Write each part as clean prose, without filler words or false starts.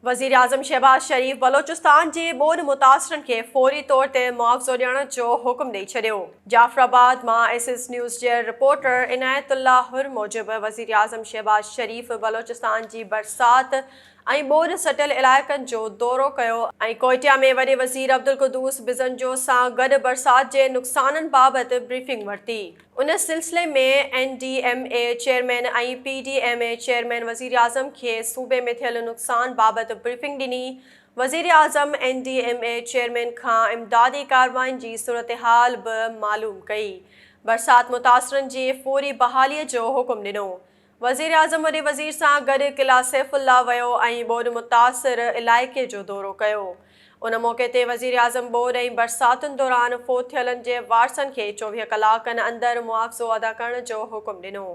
وزيراعظم شهباز شريف بلوچستان جي ٻوڏ متاثرن کي فوري طور تي معاوضو ڏيڻ جو حڪم ڏئي ڇڏيو. جعفرآباد مان ايس ايس نيوز جي رپورٽر عنايت الله حر موجب وزيراعظم شهباز شريف بلوچستان جي برسات ۽ ٻوڏ سٽيل علائقن جو دورو ڪيو ۽ ڪوئٽيا ۾ وڏي وزير عبدالقدوس بزنجو سان گڏ برسات جي نقصانن بابت بريفنگ ورتي. ان سلسلي ۾ N D M A chairman ۽ P D M A chairman وزيراعظم کي صوبي ۾ ٿيل نقصان بابت بريفنگ ڏني. وزيراعظم N D M A chairman کان امدادي ڪاررواين جي صورتحال به معلوم ڪئي. برسات متاثرن جي فوري بحالي جو حڪم ڏنو. وزيراعظم وڏي وزير سان گڏ قلعه سيف الله ويو ۽ ٻوڏ متاثر علائقي جو دورو ڪيو. ان موقعي تي وزيراعظم ٻوڏ ۽ برساتن دوران فوت ٿيلن جي وارثن کي 24 ڪلاڪن اندر معاوضو ادا ڪرڻ جو حڪم ڏنو.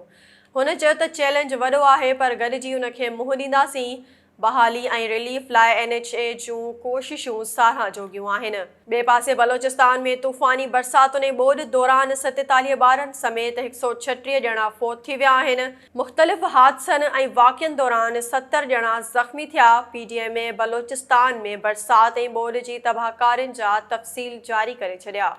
هن چيو ته چئلينج وڏو آهي پر گڏجي ان کي منهن ڏينداسين، بحالي ۽ رليف لاء اين ايڇ اي جون ڪوششون ساراهه جوڳيون آهن. ٻئي پاسي بلوچستان ۾ طوفاني برساتن ۽ ٻوڏ دوران 47 ٻارن سميت 136 ڄڻا فوت ٿي ويا آهن، مختلف حادثن ۽ واقعن دوران 70 ڄڻا زخمي ٿيا، P D M A Balochistan ۾ برسات ۽ ٻوڏ جي تباهڪارين جا تفصيل جاري ڪري ڇڏيا.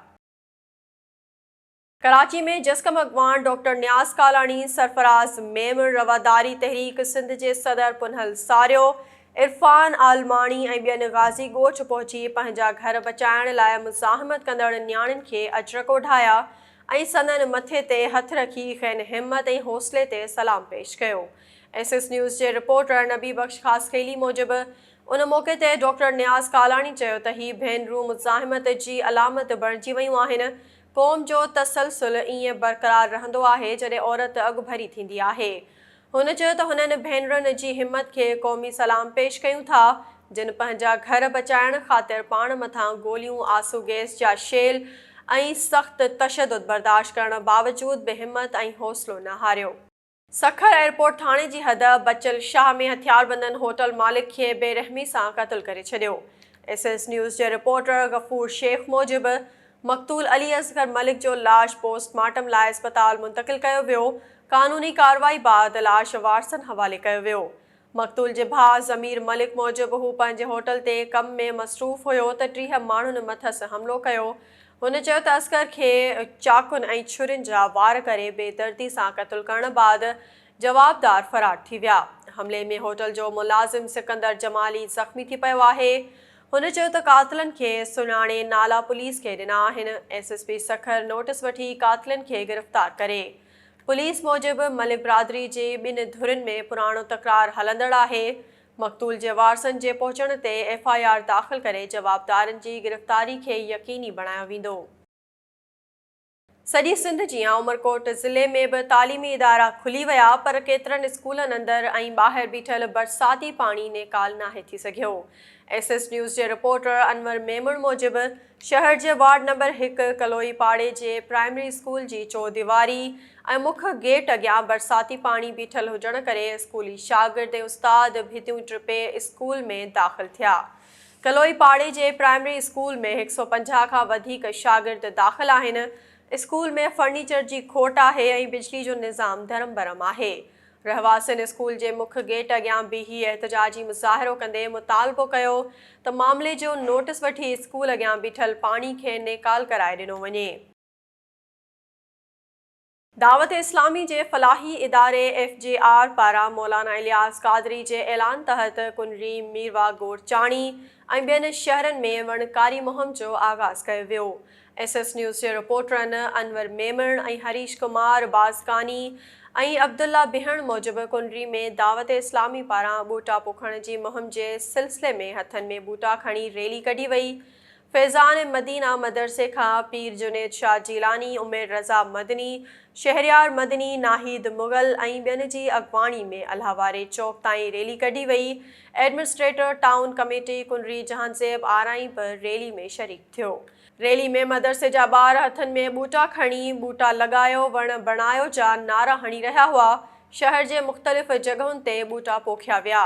ڪراچي ۾ جسقم اڳواڻ ڊاڪٽر نياز ڪالاڻي، سرفراز ميمڻ، رواداري تحريڪ سنڌ جي صدر پنهل ساريو، عرفان عالماڻي ۽ ٻين غازي ڳوٺ پهچي پنهنجا گهر بچائڻ لاء مزاحمت ڪندڙ نياڻين کي اجرڪ اوڍايا ۽ سندن مٿي تي هٿ رکي کين همت ۽ حوصلي تي سلام پيش ڪيو. ايس ايس نيوز جي رپورٽر نبي بخش خاصخيلي موجب ان موقعي تي ڊاڪٽر نياز ڪالاڻي چيو ته هي ڀينرون مزاحمت جي علامت بڻجي ويون آهن، قوم جو تسلسل ائين برقرار رهندو آهي جڏهن عورت اڳڀري ٿيندي آهي. هن چيو ته هنن ڀينرن جي همت کي قومي سلام پيش ڪيون ٿا جن پنهنجا گهر بچائڻ خاطر پاڻ مٿان گوليون، آنسو گئس جا شيل ۽ سخت تشدد برداشت ڪرڻ باوجود به همت ۽ حوصلو نه هاريو. سکر ايئرپورٽ ٿاڻي جي حد بچل شاهه ۾ هٿياربندن هوٽل مالڪ کي بي رحمي سان قتل ڪري ڇڏيو. ايس ايس نيوز جي رپورٽر غفور شيخ موجب مقتول علي اصغر ملڪ جو لاش پوسٽ مارٽم لاء اسپتال منتقل ڪيو ويو، قانوني ڪارروائي بعد لاش وارثن حوالي ڪيو ويو. مقتول جي ڀاء ضمير ملڪ موجب هو پنهنجي هوٽل تي ڪم ۾ مصروف هيو ته 30 ماڻهن مٿس حملو ڪيو. هن چيو ته اصغر کي چاقن ۽ ڇرين جا وار ڪري بي دردي سان قتل ڪرڻ بعد جوابدار فرار ٿي ويا. حملي ۾ هوٽل جو ملازم سڪندر جمالي زخمي ٿي پيو آهي. هن چيو ته قاتلن کي سڃاڻي نالا پوليس کي ڏنا آهن، S S P Sukkur notice وٺي قاتلن کي گرفتار ڪري. پوليس موجب ملڪ برادري جي ٻن ڌرين ۾ پراڻو تڪرار هلندڙ آهي، مقتول جي وارثن جي پهچڻ تي ايف I R داخل ڪري جوابدارن جي گرفتاري کي يقيني بڻايو ويندو. سڄي سنڌ جيان عمرڪوٽ ضلعي ۾ به تعليمي ادارا کلي ويا پر ڪيترن اسڪولن اندر ۽ ٻاهر بيٺل برساتي پاڻي نيڪال ناهي ٿي سگهيو. ايس ايس نيوز جي رپورٽر انور ميمڻ موجب شهر جي وارڊ نمبر هڪ ڪلوئي پاڙي جي پرائمري اسڪول جي چوديواري ۽ مک گيٽ اڳيان برساتي پاڻي بيٺل هجڻ ڪري اسڪولي شاگرد ۽ استاد ڀتيون ٽپي اسڪول ۾ داخل ٿيا. ڪلوئي پاڙي جي پرائمري اسڪول ۾ 150 کان وڌيڪ شاگرد داخل آهن. اسڪول ۾ فرنيچر جي کوٽ آهي ۽ بجلي جو نظام درم برهم آهي. رهواسين اسڪول جي مک گيٽ اڳيان بيهي احتجاجي مظاهرو ڪندي مطالبو ڪيو ته معاملي جو نوٽس وٺي اسڪول اڳيان بيٺل پاڻي کي نيڪال ڪرائي ڏنو وڃي. دعوت اسلامي جي فلاحي اداري ايف جي آر پاران مولانا الياس قادري جي اعلان تحت ڪنري، ميرواهه گورچاڻي ۽ ٻين شهرن ۾ وڻڪاري مهم جو آغاز ڪيو ويو. ايس ايس نيوز جي رپورٽرن انور ميمڻ ۽ هريش ڪمار بازڪاني ۽ عبدالله بهڻ موجب ڪنري ۾ دعوت اسلامي پاران ٻوٽا پوکڻ جي مهم جي سلسلي ۾ هٿن ۾ ٻوٽا کڻي ريلي ڪڍي وئي. فيضان مدينه مدرسي کان پير جنيد شاهه جيلاني، عمير رضا مدني، شهريار مدني، ناهيد مغل ۽ ٻين جي اڳواڻي ۾ الله واري چوڪ تائين ريلي ڪڍي وئي. Administrator town committee Kunri Jahanzeb Arain به ريلي ۾ شريڪ ٿيو. ريلي ۾ مدرسي جا ٻار هٿن ۾ ٻوٽا کڻي ٻوٽا لڳايو وڻ بڻايو جا نعرا هڻي رهيا هئا، شهر جي مختلف جڳهن تي ٻوٽا پوکيا ويا.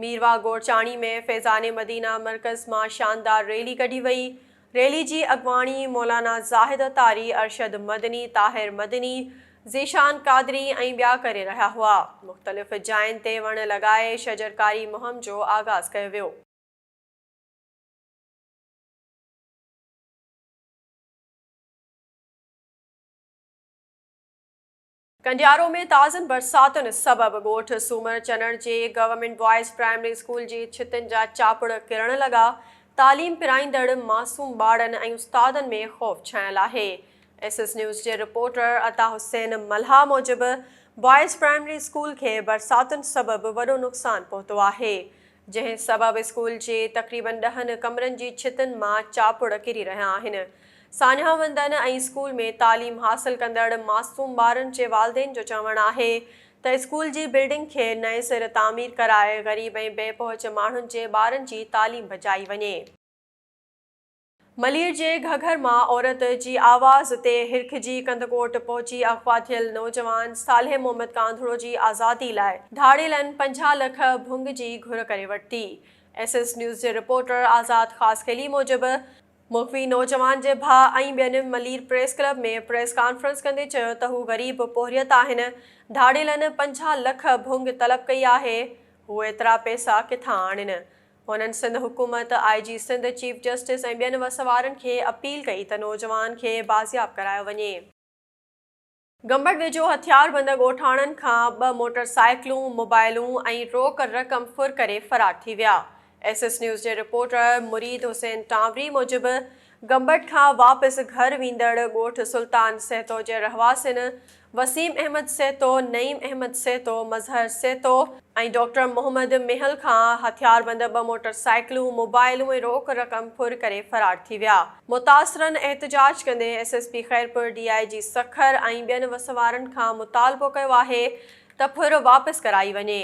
ميرواهه گورچاڻي ۾ فيضان مدينه مرڪز مان شاندار ريلي ڪڍي وئي، ريلي جي اڳواڻي مولانا زاهد عطاري، ارشد مدني، طاهر مدني، ذيشان قادري ۽ ٻيا ڪري رهيا هئا. مختلف جاين تي وڻ لڳائي شجرڪاري مهم جو آغاز ڪيو ويو. ڪنڊيارو ۾ تازن برساتن سبب ڳوٺ سومر چنڙ جي گورنمينٽ بوائز پرائمري اسڪول جي ڇتن جا چاپڙ ڪرڻ لڳا، تعليم پرائيندڙ معصوم ٻارڙن ۽ استادن ۾ خوف ڇانيل آهي. ايس ايس نيوز جي رپورٽر عطا حسين ملاح موجب بوائز پرائمري اسڪول کي برساتن سبب وڏو نقصان پهتو آهي، جنهن سبب اسڪول جي تقريبن ڏهن ڪمرن جي ڇتن مان چاپڙ ڪري رهيا آهن. ساڃاهه وندن ۽ اسڪول ۾ تعليم حاصل ڪندڙ معصوم ٻارن جي والدين جو چوڻ آهي ته اسڪول جي بلڊنگ کي نئين سر تعمير ڪرائي غريب ۽ بي پهچ ماڻهن جي ٻارن جي تعليم بچائي وڃي. ملير جي گهگهر مان عورت جي آواز تي هرکجي ڪنڌڪوٽ پهچي اغوا ٿيل نوجوان صالح محمد ڪانڌڙو جي آزادي لاء ڌاڙيلن 50 لک ڀنگ جي گهر ڪري ورتي. ايس ايس نيوز جي رپورٽر آزاد خاصخيلي موجب، مغوي نوجوان جي ڀاء ۽ ٻين Malir press club ۾ press conference ڪندي چيو ته هو غريب پورهيت آهن، ڌاڙيلن 50 لک ڀنگ طلب ڪئي آهي، هو ايترا پئسا ڪٿان آڻين؟ هنن سنڌ حڪومت، آء جي سنڌ، چيف جسٽس ۽ ٻين وس وارن کي اپيل ڪئي ته نوجوان کي بازياب ڪرايو وڃي. گمبٽ ويجهو هٿياربند ڳوٺاڻن کان ٻه موٽر سائيڪلون، موبائلون ۽ روڪ رقم ڦر ڪري فرار ٿي ويا. ايس ايس نيوز جي رپورٽر مريد حسين ٽانوري موجب گمبٽ کان واپس گهر ويندڙ ڳوٺ سلطان سهتو جي رهواسين وسيم احمد سهتو، نعيم احمد سهتو، مظهر سهتو ۽ ڊاڪٽر محمد مهل کان هٿياربند ٻه موٽر سائيڪلون، موبائلون ۽ روڪ رقم ڦر ڪري فرار ٿي ويا. متاثرن احتجاج ڪندي S S P Khairpur, D I G Sukkur ۽ ٻين وس وارن کان مطالبو ڪيو آهي ته ڦر واپس ڪرائي وڃي.